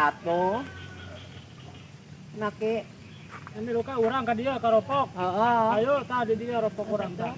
atuh. Naki. Ini luka urang ka dieu ka ropok. Heeh. Ayo tah di dieu ropok urang tah.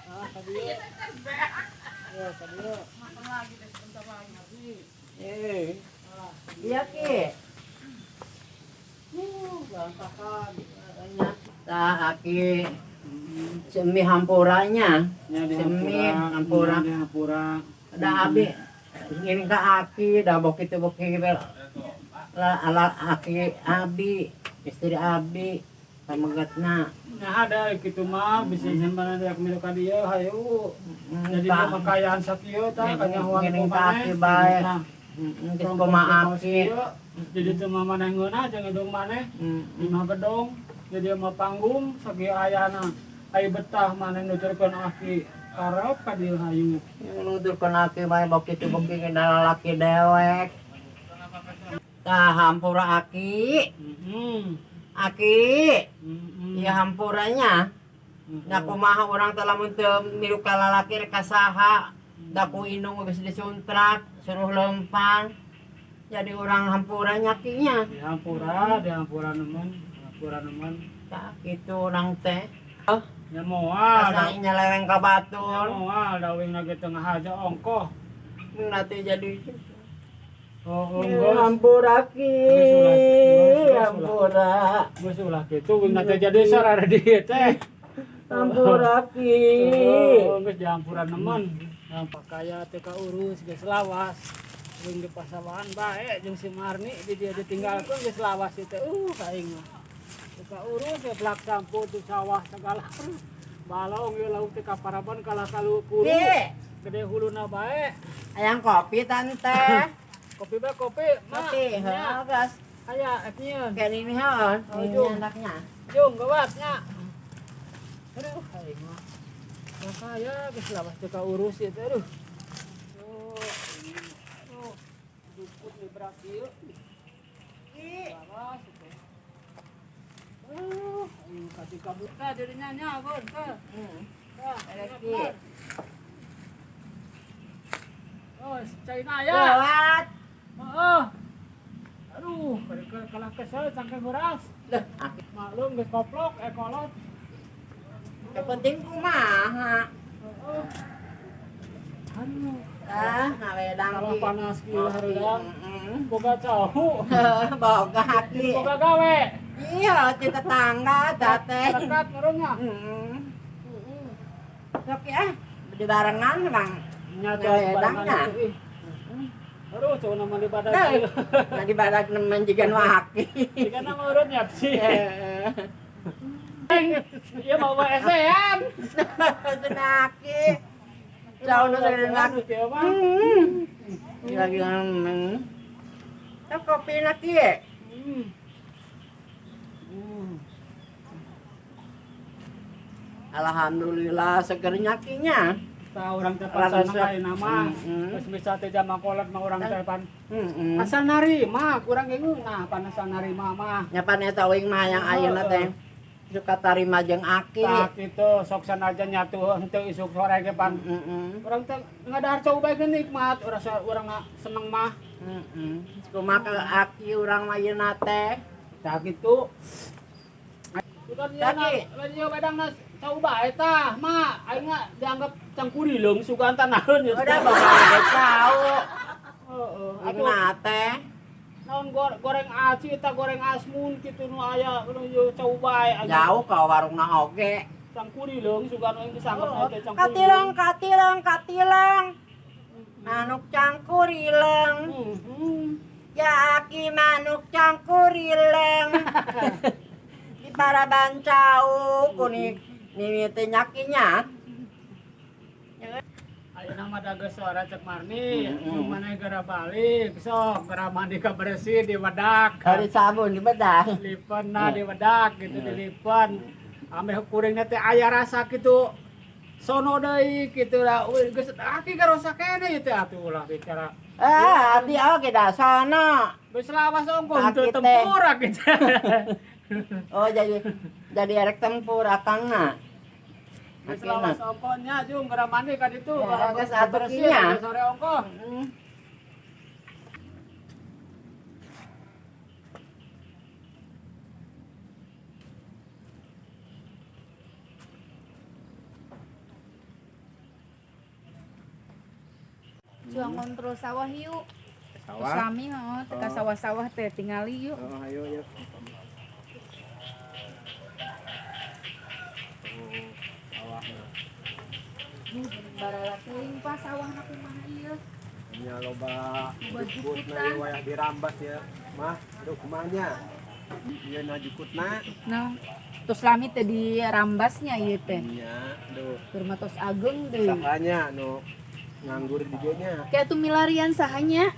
Ah, ka dieu. Ya, ka dieu. Eh. Iya, Ki. Berantakan. Tah aki semi hampuranya. Nya di Semi hampura, hampura. nya di hampura. Da abi ngiring ka aki da bok kitu bok kieu lah ala aki abi istri abi pamegetna. Nah, ada kitu mah bisa mana dia milu ka dieu hayu. Jadi Tah. kekayaan sakieu tah kanyahoan Ngiring ku ka maneh. aki bae. Nah, Geus kumaha aki. Jadi teu mah maneh ngeunah jeung gedung maneh. Imah gedong jadi mah panggung sakieu ayana. Ai betah maneh nuturkeun aki karep ka dieu hayu. Nuturkeun aki bae bok kitu bok kieu da lalaki dewek. Tah hampura aki. Heeh. Aki. Heeh. Ya hampuranya. Da kumaha urang teh lamun teu milu ka lalaki rek ka saha. Da ku indung geus disuntrak, suruh lempang. Jadi urang hampuranya kinya. Di hampura nemen, hampura nemen. Tah kitu urang teh. Nya moal. Asa nyeleweng ka batur. Moal da wing lagi tengah aja ongkoh. Nanti jadi Oh, geus. hampura ki. Geus ulah, geus ulah. Hampura. Geus ulah kitu wing teh jadi sarare dieu teh. Hampura ki. Oh, geus dihampuran nemen. Nampak kaya teu kaurus geus lawas. Wing di pasawahan bae jeung si Marni di dieu ditinggalkeun geus lawas ieu teh. Aing mah. Teu kaurus ya plak sampo tu sawah segala. Balong ieu lauk teh kaparaban kalah kalu kuru. Ki, Gede huluna bae. hayang kopi tante. Kopi bae kopi, mak. Kopi, heeh, gas. Aya ek nyieun. Kayak ini heeh, Oh, ini jung. anaknya. Jung gawat nya. Aduh, aing mah. Makaya geus lawas teu kaurus ieu teh aduh. Oh, ini. Oh, dukut nibrak ieu. Ki. Lawas ieu teh. Aduh, aing kasih kabuka dirinya nya, Gon. Tah. Tah, Ada, enak Ki. bener. Oh, China ya. Lewat. Heeh. Aduh, kalah kesel cangkeng beras. Lah, aki. Maklum geus koplok kolot. Yang penting kumaha. Heeh. Aduh, Ah, ngawedang kalah ki. panas kieu hareudang. Heeh. Boga cau. Boga aki. Boga gawe. Iya, ci tetangga teh. Lekat ngarunya. Heeh. Sok ya, di barengan Bang. Nya teh Ngawedangna. barengan itu ih. Aduh, cau nama di badan. Nah, nah di badak nemen jiga nu aki. Jika nama urut nyap sih. Heeh. Iya mau esean. Cenah aki. Jauh nu sagede Kieu mah. Lagi ngomong. Sok kopi na ki. Alhamdulillah segernya kinya. Tah urang teh pasana Langsung. ayeuna mah. Heeh. Geus bisa teh jama kolot mah urang teh pan. Heeh. Asal narima, kurang ge ngeunah pan asal narima mah. Nya pan eta uing mah yang ayeuna teh suka tarima jeung aki. Tah kitu sok sanajan nyatu henteu isuk sore ge pan. Heeh. Urang teh ngadahar cau bae ge nikmat, urang urang seneng mah. Heeh. Kumaha ke aki urang mah ayeuna teh. Tah kitu. Bukan ieu Taki. na, lain ieu bedangna cau bae tah, mah aing mah dianggap cangkurileung sugan tanaheun ieu. Udah boga ge cau. Heeh. Atuh Atuh teh. naon goreng aci eta goreng asmun kitu nu aya nu ieu cau bae. Jauh ka warungna oge. Cangkurileung sugan aing geus anggap teh cangkurileung. Katileng katileng katileng. Manuk cangkurileng. Ya aki manuk cangkurileng. Di paraban cau kuni mimiti nyakinya. Ayeuna mah da geus sora cek Marni, nu maneh geura balik, sok geura mandi ka bersih di wedak. Dari sabun di bedah. Lipen nah di wedak gitu dilipen. Ameh kuringna teh aya rasa kitu. Sono deui kitu lah, euy geus aki garosa keneh ieu teh atuh ulah bicara. Ah, abdi oge da sono. Geus lawas ongkoh Sakit teu teh. tempur gitu. Oh, jadi erek tempur akangna. Geus lawas ongkohnya jung geura mandi ka ditu. Ya, geus atur Bersih, kinya. sore ongkoh. Cuang kontrol sawah yuk. Sawah. Sami heeh, teu ka sawah-sawah teh tingali yuk. Oh, ayo yuk. Oh, sawah. Barala teuing pa sawahna kumaha ieu. Nya loba Loba jukutna jukutan. ieu wayah dirambas ya. Mah, aduh kumanya. Ieu na jukutna. Nah, tos lami teh dirambasnya ieu teh. Nya, aduh. Keur mah tos ageng deui. Sahanya nu nganggur di dieu nya. Kayak tuh milarian sahanya.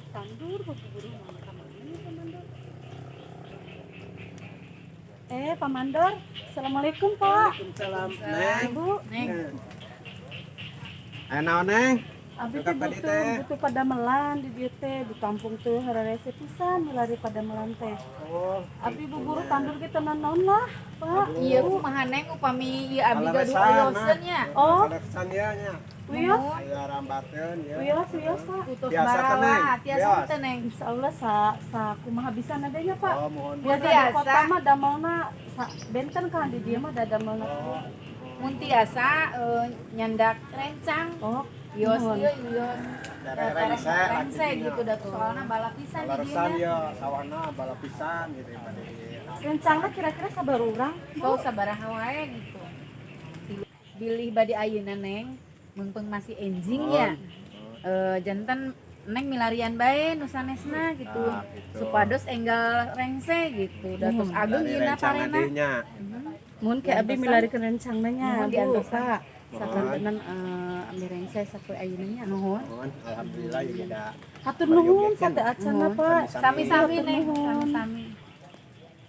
Tandur buburu mana kamana Pak Mandor? Eh, Pak Mandor, assalamualaikum Pak. Waalaikumsalam, Neng. Bu, Neng, Aya naon, Neng? abi teh Tetap tadi butuh teh. butuh padamelan di dieu teh di kampung tuh hararese pisan milari padamelan teh. Oh, Abi buburu tandur kita naon lah, Pak. ieu kumaha Neng upami ieu abi gaduh Kaleresan, oyoseun nya. Oh. Kaleresan ya nya. Wios, Aya rambateun ya. wios, wios Pak. Utos Biasa teh, Neng. barala, tiasa Biasa. teh Neng. Insya Allah sa sa kumaha bisa nadanya Pak. Oh, mohon. Biasa di Biasa. kota mah damelna sa, benten kan di dieu mah da damelna. Oh, Mun tiasa nyandak rencang. Oh, Wios nuhun. ieu wios. Daerah rengse Rengse gitu dah soalna balapisan di dieu Kaleresan nya. ya sawahna balapisan gitu pada Rencangna kira-kira sabar urang. So sabaraha wae gitu. Bilih bade ayeuna Neng, meungpeung masih enjing ya. Janten Neng milarian bae nu sanesna gitu. Nah, gitu. Supados enggal rengse gitu. Da tos ageng Dari yeuna rencana parena. dinya. Mun ke abi milarikeun rencangna nya, Nuhun Bu, diantosan. Pak. Sakantenan ambil rengse sapoe ayeuna nya. Nuhun. Mohon alhamdulillah ya da. Hatur nuhun sate acana, Pak. Sami-sami Neng, Nuhun. sami-sami.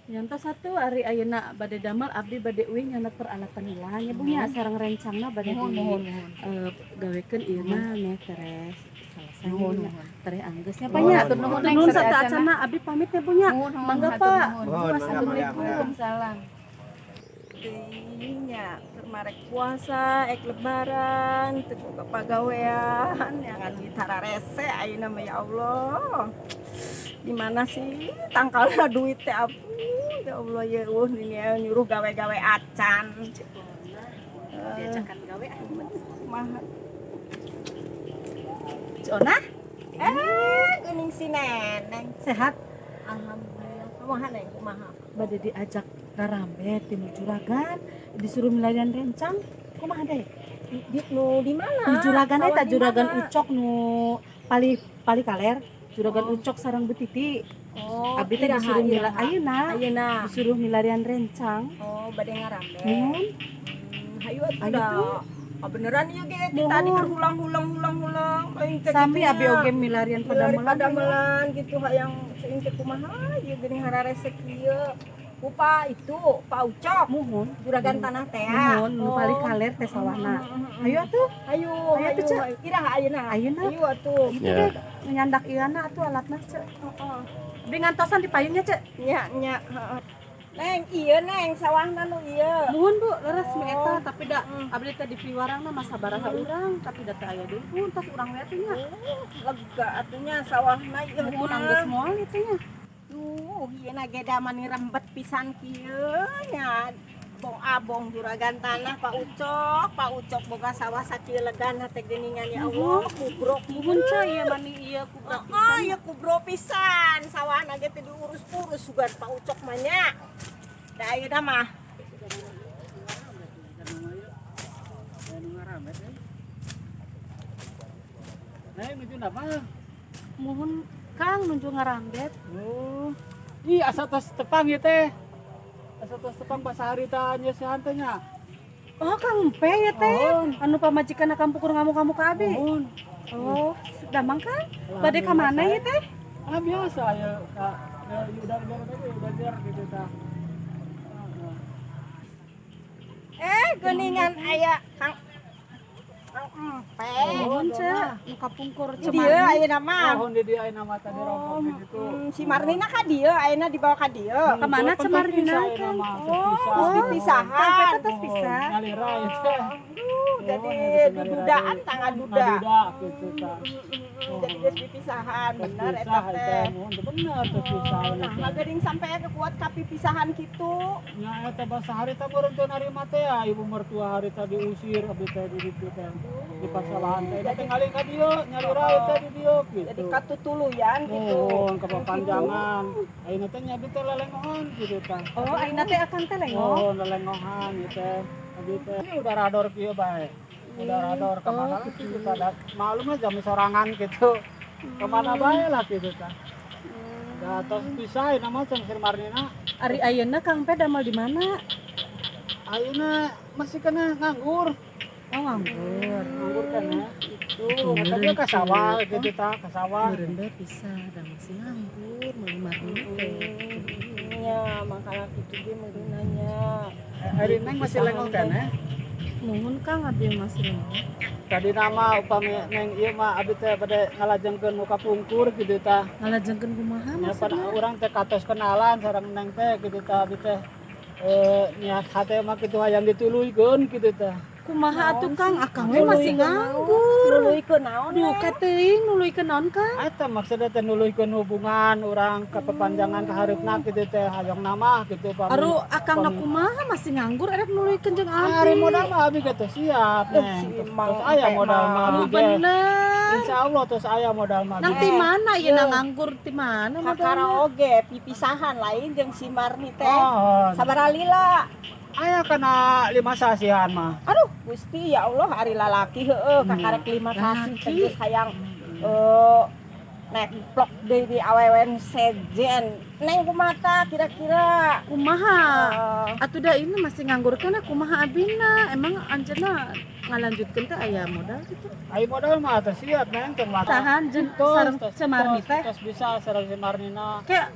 Nyantos satu ari ayeuna bade damel abdi bade uih nyandak peralatan heula nya Bu nya sareng rencangna bade Nuhun, di nuhun, nuhun. Gawekeun ieu mah meh teres selesai Nuhun, nya. nuhun. Tereh anggeus nya Pak nya. Hatur nuhun Neng Nuhun sate sate acana. acana abdi pamit ya Bu nya. Nuhun, nuhun, Mangga hatur Pak. nuhun. Nuhun, mangga, mangga, Assalamualaikum. mangga. Waalaikumsalam. Nya keur marek puasa, ek lebaran, teu boga pagawean, yang duit hararese ayeuna mah ya Allah. Di mana sih tangkalna duit teh ampun ya Allah ya eueuh ini nyuruh gawe-gawe acan. Diajakan gawe ah. Kumaha? Cona Eh, geuning si Neneng. sehat Alhamdulillah. Kumaha Neng? Kumaha? bade diajak rarambet ti nu juragan disuruh milarian rencang kumaha deui? Di nu di mana? Nu juragan Sawah eta di juragan mana? Ucok nu pali pali kaler juragan Ucok sareng Betiti. Oh, Abdi teh iraha, disuruh mila iraha. ayeuna Ayeuna. disuruh milarian rencang. Oh, bade ngarambe. Nuhun. Hayu atuh Hayu da. tuh. Ah, beneran ieu ge ti Nuhun. tadi keur hulang-hulang hulang-hulang aing teh Sami kitu abi nya. oge milarian Milari padamelan. padamelan gitu hayang seuing teh kumaha ieu geuning hararese kieu. Ku itu, Pak Ucok, Muhun. juragan tanah teh. Muhun nu pali kaler teh sawahna. Hayu atuh. Hayu, Hayu atuh, Cek. hayu. Iraha ayeuna. Ayeuna. Hayu atuh. Itu deh nyandak ieu atuh alatna cek. Heeh. Abdi ngantosan di payungnya cek. Nya, nya, heeh. Neng, ieu Neng, sawahna nu ieu. Muhun Bu, leres mi Oh. eta tapi da abdi teh di piwarangna mah sabaraha urang tapi da teu aya deui pun tos urang we atuh nya. Lega atuh nya sawahna ieu Muhun mah. anggeus moal itu nya. Duh, ieu na ge da mani rembet pisan kieu nya. Bong abong juragan tanah Pak Ucok, Pak Ucok boga sawah sakieu legan hate geuningan ya Allah, kubrok. Muhun ceu ieu mani ieu kubrak Oh, ieu kubro pisan, sawahna ge teu diurus-urus sugan Pak Ucok mah nya. Da ayeuna mah Neng nuju apa? Muhun Kang nuju ngarambet. Oh. Ih, asa tos tepang ieu teh. Asa tos tepang bahasa harita nya si hanteu nya. Oh Kang Empe ya teh. Anu pamajikan kampung ngamuk-ngamuk ka abi. Nuhun. Oh, damang Kang. Bade ka mana ya teh? Ah biasa ya ka ya udah biar aja udah biar gitu tah. Geuningan aya Kang Kang Empe. Nuhun, Ceu. Nu kapungkur Di dieu Cemarni. ayeuna mah. Oh, di dieu ayeuna mah tadi rompok di ditu. Si Marnina ka dieu ayeuna dibawa ka dieu. Ka mana Cemarnina, Kang? Oh, terus dipisahan. Kang Empe teh tos pisah. Nyalira ieu teh. Aduh, jadi dudaan tangan duda. Ngaduda gitu tah. Jadi geus dipisahan, bener eta Pisah teh. Muhun teu bener teu pisah. Nah, mah geuning sampai kuat ka pipisahan kitu. Nya eta basa harita meureun teu narima teh ya, ibu mertua harita diusir abdi teh di ditu teh. Di pasalahan teh da tinggali ka dieu, nyalira ieu teh di dieu gitu. Jadi katutuluyan gitu. Oh, kepapanjangan. Ayeuna teh nya abdi teh lelengohan gitu tah. Oh, ayeuna teh akang teh lengoh. Oh, lelengohan ieu teh. Abdi teh ini udah rador kieu bae. Udah rador ka mana gitu tah. Malum lah jam sorangan gitu. Kemana bae lah gitu tah. Da tos pisah nama jeung si Marnina. Ari ayeuna Kang Pe damel di mana? Ayeuna masih kena nganggur. Oh, nganggur. Nganggur kan ya. Itu kata dia ke sawah gitu tah, ke sawah. Meureun bae pisah, da masih nganggur, meuli Marni teh. Nya, mangkana kitu ge meureunna nya. Ari Neng masih lengoh keneh. Nuhun Kang, abdi masih lengoh. Tadi nama upami Neng ieu mah abdi teh bade ngalajengkeun nu kapungkur gitu tah. Ngalajengkeun kumaha Nya pada maksudna? urang teh katos kenalan sareng Neng teh gitu tah abdi teh. Niat hate mah kitu hayang dituluykeun gitu tah. Kumaha atuh Kang? Akang we masih nganggur. Nuluykeun naon? Duka teuing nuluykeun naon Kang? Eta maksudnya teh nuluykeun hubungan urang kepepanjangan ka hareupna kitu teh hayang nama gitu pami. Aduh, akang na kumaha masih nganggur erek nuluykeun jeung Ari abdi. modal mah abdi ge teh siap Neng. Si Terus Mang aya Empe modal mah mah. abdi Nu ge. bener. Insya Allah terus aya modal mah. Nang ti mana ieu na nganggur ti mana Ka modalna? karaoge pipisahan lain jeung si Marni teh. Oh, Sabaraha lila? aya kana 5 sasihan mah. Aduh, Gusti ya Allah ari lalaki heueuh kakarek 5 sasih Lalaki. teh geus hayang nemplok deui di awewe nu sejen. Neng kumaha kira-kira? Kumaha? Atuh da ini masih nganggur kana kumaha abina? Emang anjeunna ngalanjutkeun teh aya modal gitu? Ai modal mah teh siap Neng teu mah. Tahan jeung sareng Cemarni teh. Tos bisa sareng si Marnina. Kayak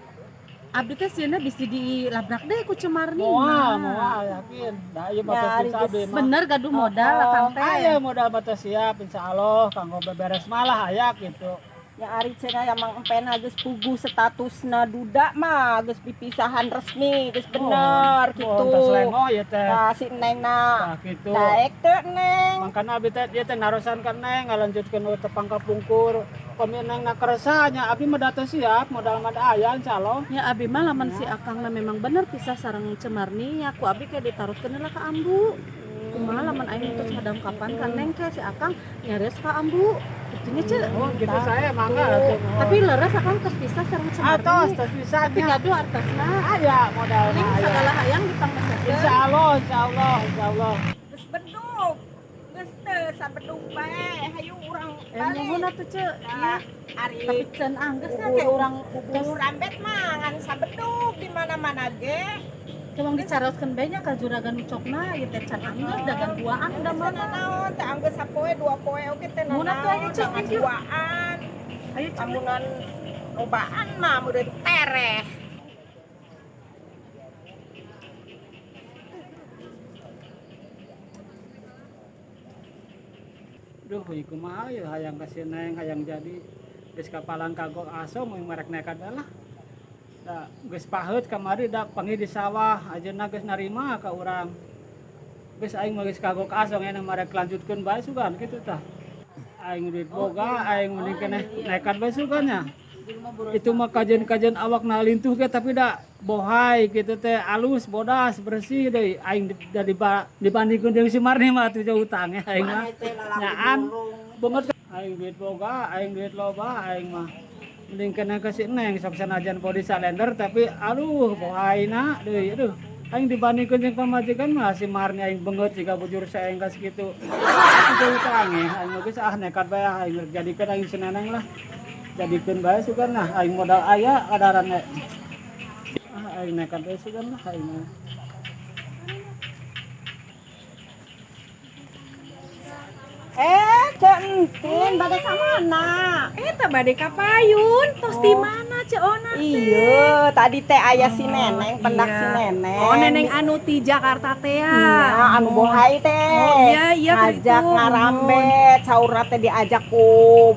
abdi teh sieuna bisi dilabrak deui ku Cemarni. Moal, moal yakin. Da ieu mah tos Ya, ari bisa geus abdi mah. Bener gaduh modal akang teh. Aya modal mah teh siap insyaallah kanggo beberes malah aya gitu. Ya ari cenah ya Mang Empena geus puguh statusna duda mah geus pipisahan resmi geus bener gitu. Oh, tos lengoh ieu teh. Tah si Nengna. Tah kitu. Daek teu Neng. Makana abdi teh ieu teh narosan ka Neng ngalanjutkeun nu tepang kapungkur. Pami Neng na keresa nya abdi mah da teu siap modal mah da aya insyaallah. Ya abi mah lamun si akangna memang bener pisah sareng Cemarni ya ku abi kayak ditaroskeun lah ka ambu. Kumaha lamun aing terus ngadangkapan ka Neng ke si akang nyareus ka ambu. Kitunya ce. Oh, gitu saya mangga atuh. Tapi leres akang tos pisah sareng Cemarni. Atos tos bisa Tapi nya. gaduh artosna. Aya modal Neng mah aya. sagala hayang dipangmesekeun. Insyaallah, insyaallah, insyaallah. Geus bedug. Geus teu sabedug bae hayu urang balik. Nuhun atuh ce. Nah, ari Tapi can anggeus nya kayak urang bubur rambet mah ngan sabedug di mana-mana ge. Cuma dicaroskeun bae nya ka juragan ucokna ieu teh can anggeus dagang duaan Geus da teu mah. nanaon teh anggeus sapoe dua poe oge teh Mun atuh aya nanaon Ceu, jangan yuk. duaan. Ayo Ceu. Lamunan lobaan mah meureun tereh. Duh, ieu kumaha ieu hayang ka si Neng, hayang jadi geus kapalan kagok aso mun merek nekat bae lah. Da geus paheut kamari da panggih di sawah, ajeuna geus narima ka urang. Geus aing mah geus kagok aso ngeunah marek lanjutkeun bae sugan kitu tah. Aing duit boga, aing mending keneh nekat bae sugan nya. Itu mah kajen-kajen awak na lintuh ge tapi da bohai gitu teh alus bodas bersih deui aing da dibandingkeun jeung si Marni mah atuh jauh utang ya aing mah. Nyaan banget aing duit boga, aing duit loba aing mah. Mending kena ke si Neng sok sanajan body salender tapi aduh bohaina deui aduh. Aing dibandingkeun jeung pamajikan mah si Marni aing beungeut jiga bujur saeng ka sakitu. Jauh utang ya aing mah geus ah nekat bae aing jadikeun aing si Neneng lah. Jadikeun bae sugan lah aing modal aya kadaran ge. Ah aing nekat bae sugan lah aing mah. Ceu Entin bade ka mana? Eta bade ka payun, tos di mana Ceu Ona teh? Iya, tadi teh aya si Neneng, pendak si Neneng. Oh, Neneng anu ti Jakarta teh ya. Iya, anu bohai teh. Oh, iya, ngajak itu. Ngarambet, saurna teh diajak ku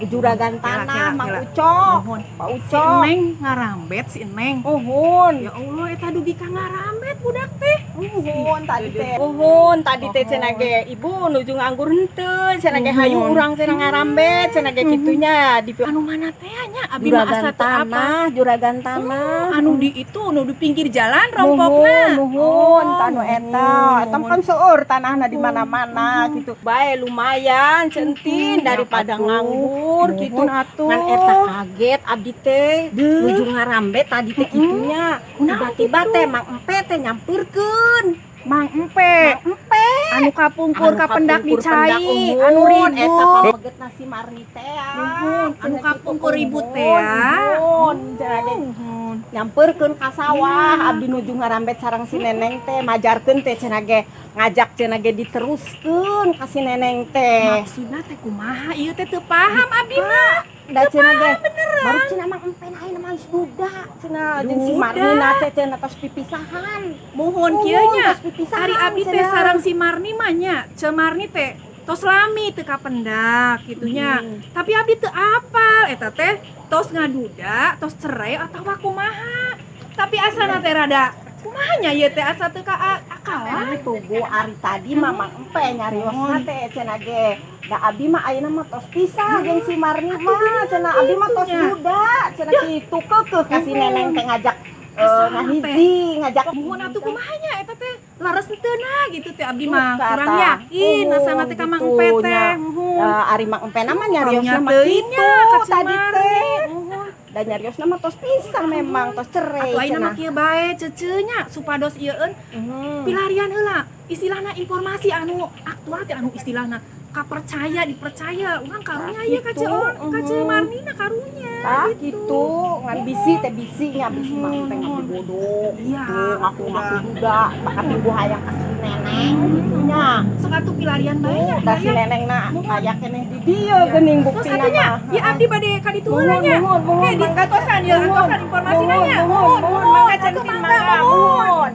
juragan Kela, tanah kela, Mang kela. Ucok. Nuhun. Pak Si Ucok. Neng ngarambet si Neng. Uhun. Ya Allah, eta dugi ka ngarambet budak teh. Uhun tadi teh. Uhun tadi teh cenah ge ibu nuju nganggur henteu, cenah ge hayu urang cenah ngarambet, cenah ge kitunya di Anu mana teh nya abi mah juragan asa teu apa. tanah, juragan tanah. Anu di itu, anu di pinggir jalan rompokna. Muhun, Oh, tanu eta. Eta kan seueur tanahna di mana-mana gitu. Bae lumayan centin daripada nganggur gitu. Atuh. Ngan eta kaget abdi teh nuju ngarambet tadi teh kitunya. Tiba-tiba teh Mang Empe teh nyampeurkeun. Mang Empe. Mang Empe. Anu kapungkur Anu kapendak di kapungkur pendak, cai, uhun, anu eta ribut. pamegetna si Marni teh. Uhun, anu kapungkur ribut teh ya. Uhun, cenah ge nyampeurkeun ka sawah abdi nuju ngarambet sareng si Neneng teh majarkeun teh cenah ge ngajak cenah ge diteruskeun ka si Neneng teh. Maksudna teh kumaha ieu teh teu paham abdi mah. Da cenah ge baru cenah Mang Empe ayeuna mah geus duda cenah jeung si Duda. Marni na teh cenah tos pipisahan. Muhun Muhun, kieu nya. tos pipisahan, Ari abdi teh cenah. sareng si Marni mah nya, Ceu Marni teh tos lami teu kapendak kitunya. Tapi abdi teu apal eta teh tos ngaduda, tos cerai atawa kumaha. Tapi asana teh rada kumaha nya ieu teh asa teu ka akalan. Anu tugu ari tadi mah Mang Empe nyariosna teh cenah ge da abdi mah ayeuna mah tos pisah jeung si Marni mah cenah abdi mah tos nya. duda cenah kitu keukeuh ka si Neneng teh ngajak Asana teh. ngahiji ngajak. Muhun atuh kumaha nya eta teh leres henteu na gitu teh abdi mah Duka, kurang tah. yakin Muhun, asana teh ka Mang gitu Empe nya. teh. Muhun. Ari Mang Empe na mah nyariosna mah Teuing kitu nya ka Ceu tadi Marni. teh. Muhun. Da nyariosna mah tos pisah memang tos cerai Atuh ayeuna cenah. mah kieu bae cece nya supados ieueun pilarian heula istilahna informasi anu aktual teh anu istilahna kapercaya dipercaya urang karunya ieu ka Ceu On ka Ceu Marnina karunya. Tah gitu ngan bisi teh bisi nya bisi Mang Empe ngaku bodoh Iya, gitu ngaku-ngaku duda bakat ibu hayang ka si Neneng gitu nya. Sok atuh pilarian bae nya Tuh, da si pilarian. Neneng na Muhun. aya keneh di dieu geuning Terus buktina atuh nya mah. ya abdi bade ka ditu Muhun, heula nya. muhun, muhun, Ke di mangga. antosan ya Muhun, antosan informasina muhun, nya. muhun, muhun, mangga Atuh centin mangga mangga, muhun. muhun.